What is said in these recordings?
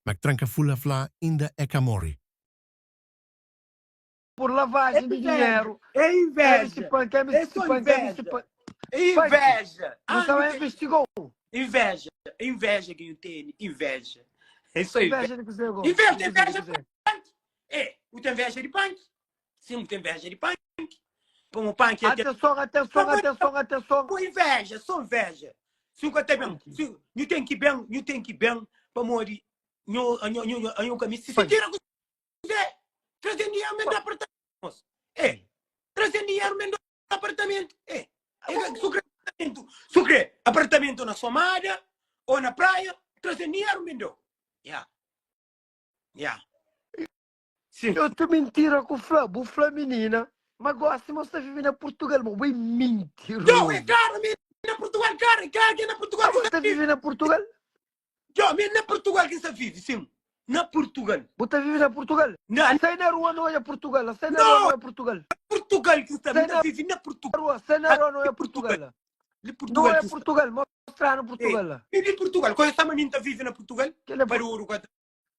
Ma tranka fulla fla inda é ka morri. Por lavagem de Inveja, dinheiro. é MC inveja, Punk, é MC só Punk, MC inveja, Punk. é Punk, inveja. não Ah, estava não tem investigou. inveja, inveja que eu tenho, inveja. É só inveja. Inveja de que você Inveja, de que inveja você. punk. É, eu tenho inveja de punk. Sim, eu tenho inveja de punk. Como o punk é Atenção, atenção, atenção, atenção. Com inveja, só inveja. Se eu até bem, se eu tenho que bem, eu tenho que bem para morrer. Eu, eu, eu, eu, eu caminho. Se tira com Zé, trazer dinheiro mesmo do apartamento. moço. É, trazer dinheiro mesmo do apartamento. É, é sucre apartamento, sucre apartamento na Somada ou na praia, trazer dinheiro mesmo. Yeah. Yeah. Sim. Eu te mentira com o Fla, bu Fla menina, mas gosta mas você vive na Portugal, mas bem mentiroso. Não, é caro, menina, na Portugal, cara, é caro, que é na Portugal Ah, que você você vive. vive na Portugal? Não, menina, na Portugal que você vive, sim. Na Portugal. Você vive na Portugal? Na, Sai na rua não é Portugal, sai na rua não, não é Portugal. Portugal que você Sai vive, na vive na Portugal. rua, sai na rua não é Portugal. Portugal. De Não Portugal é que você Portugal, mostrar no é. Portugal. E de Portugal, quando essa menina vive na Portugal, Que ele é para o Uruguai.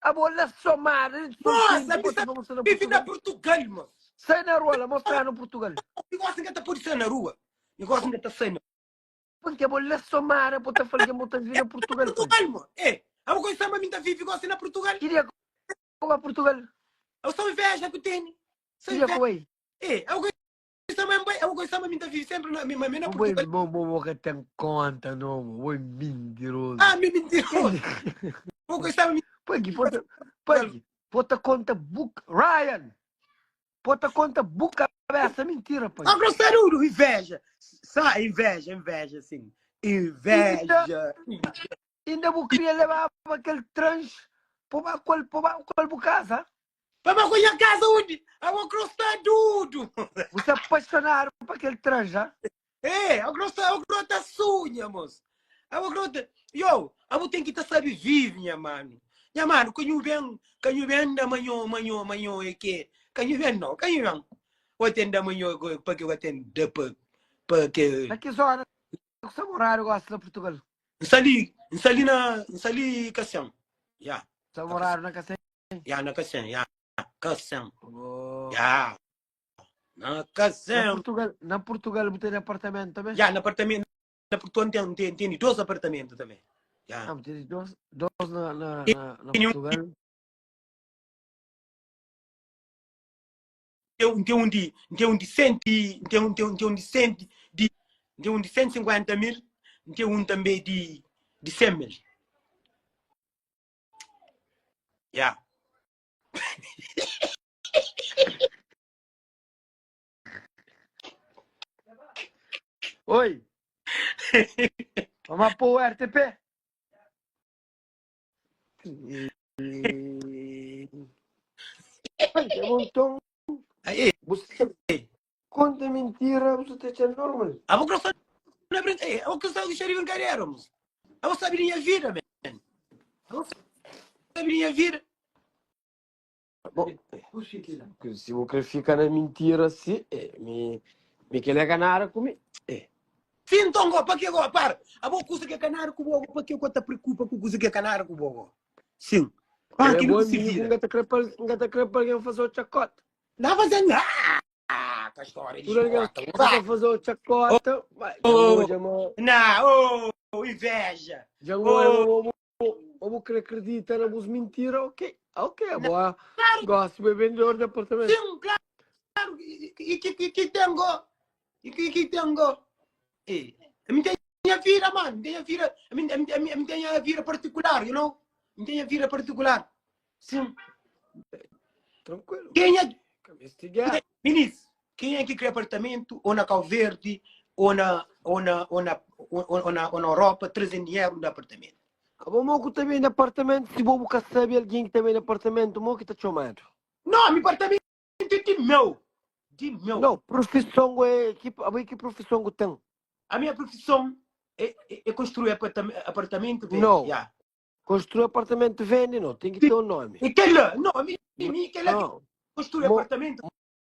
A bola somar, Nossa, você mostra na vive na Portugal. Portugal, moço. Sai na rua, lá, mostrar no Portugal. Negócio que tá por isso na rua. Negócio que tá saindo. Porque a bola somar, você fala que você vive na Portugal. pô. Portugal, moço. É. A coisa que menina vive gosta na Portugal. Queria como a Portugal. Eu sou inveja que tem. Sou Queria inveja. com ele. É, eu gosto também, eu gosto também de vive sempre na minha na Boi, Portugal. bom, bom, bom, que tem conta, não, boi mentiroso. Ah, me mentiroso. Eu gosto de Pagui, bota, pagui, bota conta book, Ryan, bota conta book cabeça, mentira, pagui. Ah, grosseiro, inveja. Só inveja, inveja, sim. Inveja. Ainda vou queria levar aquele trans para qual, para qual casa. Vamos com a casa onde? Eu vou crostar tudo. Você apaixonaram para aquele trans, já? É, eu grosso, eu grota sunha, moço. Eu grota. Yo, eu tenho que estar sabe vive, minha mano. Minha mano, canho bem, canho bem da manhã, manhã, manhã é que. Canho bem não, canho bem. Eu tenho da manhã para que eu tenho de para para que. Na que zona que você morar gosta de Portugal? Sali, sali na, sali Cação. Ya. Você morar na Cacém? Ya na Cacém, ya. Cacém. Oh. Ya. Na Na Cacém. Portugal, na Portugal você tem apartamento também? Ya, na apartamento, na Portugal tem, tem, tem dois apartamentos também. Ya. Ah, tem dois, dois na, na, Tem na, na um Portugal. tem um, tem um de, tem um de cento, e- tem um, tem um, tem um de cento, de, tem um de 150 mil, tem um também de, de 100 mil. Yeah. Oi. Vamos pôr o RTP? Ai, é bom, então. Aí, Você conta mentira, você está normal. a vou cruzar na brincadeira, eu vou cruzar o xerife brincadeira, moço. Eu vou saber minha vida, man. Eu vou saber minha vida. Bom, se você fica na mentira assim, é, me, me que ele ganhar comigo. É. Sim, então, go, para que agora? Para. A boa coisa que é canário com o para que eu te preocupa com coisa que é canário com o Sim. Para É que bom não se amigo, vira. não tá querendo para alguém fazer o chacota. Não fazendo. Ah, que história de Tudo alguém escota. vai fazer o chacota. Vai, Oh. já vou, Não, oh, inveja. já vou, ou vou querer acreditar na vos mentira, ok. Ok, boa. Gosto de vendedor de apartamento. Sim, claro. E que que que tenho? E que que tenho? E a mim tem a vida, mano. Tem a vida, a mim, a mim, a mim, a mim tem a vida particular, you know? A mim tem a vida particular. Sim. Tranquilo. Quem é Cabeça de guerra. Ministro, quem é que cria apartamento ou na Cabo Verde ou na ou na ou na ou, ou na, ou na Europa trazendo dinheiro do apartamento? Ah, bom, moco também de apartamento, se vou buscar sabe alguém que também de apartamento, moco que tá chamando. Não, meu apartamento é de meu. De meu. Não, profissão é que, a que profissão que tem? A minha profissão é, é, é construir apartamento, apartamento vende. Não. Yeah. Construir apartamento vende, não, tem que ter um nome. E que lá? Não, a mim, que lá que Não, construir Mo- apartamento.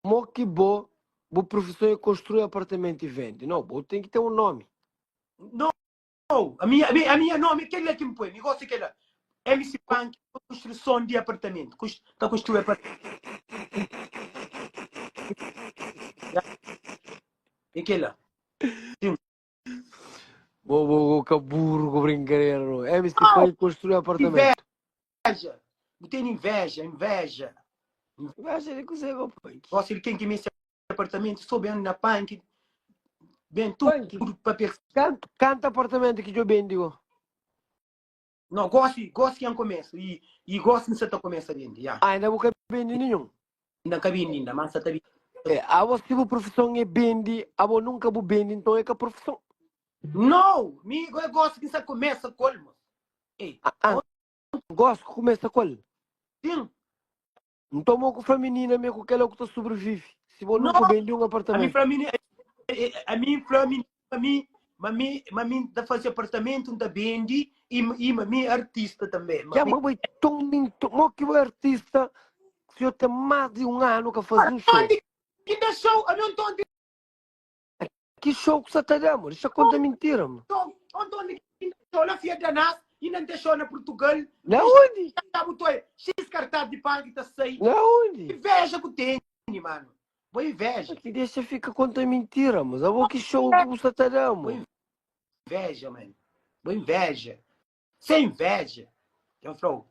mo que bo, bo profissão é construir apartamento e vende. Não, bo tem que ter um nome. Não, a minha, a minha, a minha nome é aquele lá que me põe. Negócio é aquele lá. MC Punk. Construção de apartamento. Ta construi apartamento. É kela. Sim. Bo, bo, bo, ka burro ku brincadeira, não. MC Punk construi apartamento. Inveja. Bu ten inveja, inveja. Inveja de kuzê, go Punk? Gosta de quem que mexi apartamento, sou bem na punk. Bem tudo Punk, papel. canta, canta apartamento que eu bem digo. Não, gosto, gosto que eu começo. E, e gosto que você tá começa a vender. Yeah. Ah, ainda nunca vendi nenhum. Ainda não vende ainda, mas você tá vende. É, a você tipo profissão é vende, a você nunca vou vende, então é que a profissão. Não, me, eu gosto que você começa com ele, moço. Ei, Ah, ah, gosto que começa com ele. sim. Então, mo com a menina mesmo, com aquela que tá sobrevive. Se você nunca Não, vende um a mim apartamento. para mim, a mim para mim, a mim, mami, mami da fazer apartamento, da vende e e mami é artista também. Já, Mami. mas vai tão lindo. Mo que o artista, se eu tenho mais de um ano que faz um show. Onde que dá show? A mim onde Que show que você tá dando, amor? Isso é conta mentira, mano. onde onde que dá show? Lá fia da Nas e não tem show na Portugal. Na onde? Tá botou X cartaz de punk tá sair. Na onde? Inveja que tem, mano. Boa inveja. Que deixa fica conta mentira, mas eu vou que show que você tá dando, Boa mano. inveja, mano. Boa inveja. Sem inveja. Eu falo,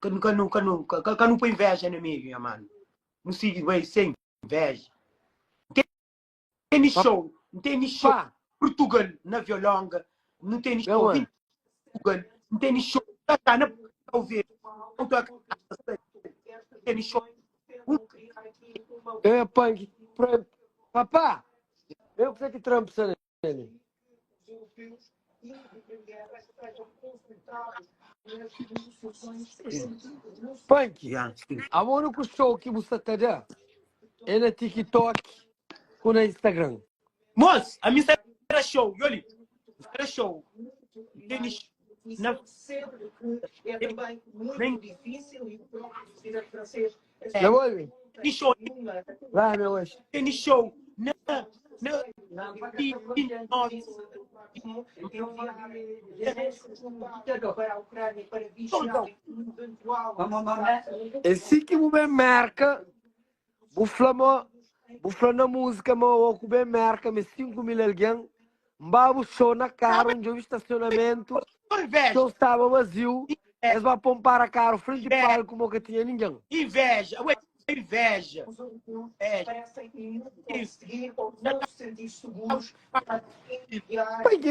que nunca, nunca, nunca, que não põe inveja na minha, mano. Não siga bem sem inveja. Tem show, não tem show. Pá, Portugal, na Violonga, não tem meu show. mano. Portugal, não tem show. Tá, tá na Portugal, não tô tem show. É punk. Trump. Papá, eu que sei que Trump está nele. Punk, Yeah, sim. a único show que você tá dando é na TikTok ou na Instagram. Moço, a minha era show, Yoli. Era show. Tem na nem Já ouve? tem show, Vai, meu anjo. tem show na na 29 Esse que você marca, o flamo, o flamo na música, mas o que bem marca, me 5 mil alguém, mbabo show na cara, onde eu estacionamento, inveja, show estava vazio, eles vão pompar a cara, frente de palco, como que tinha ninguém. inveja, ué, inveja. É. Pai, que.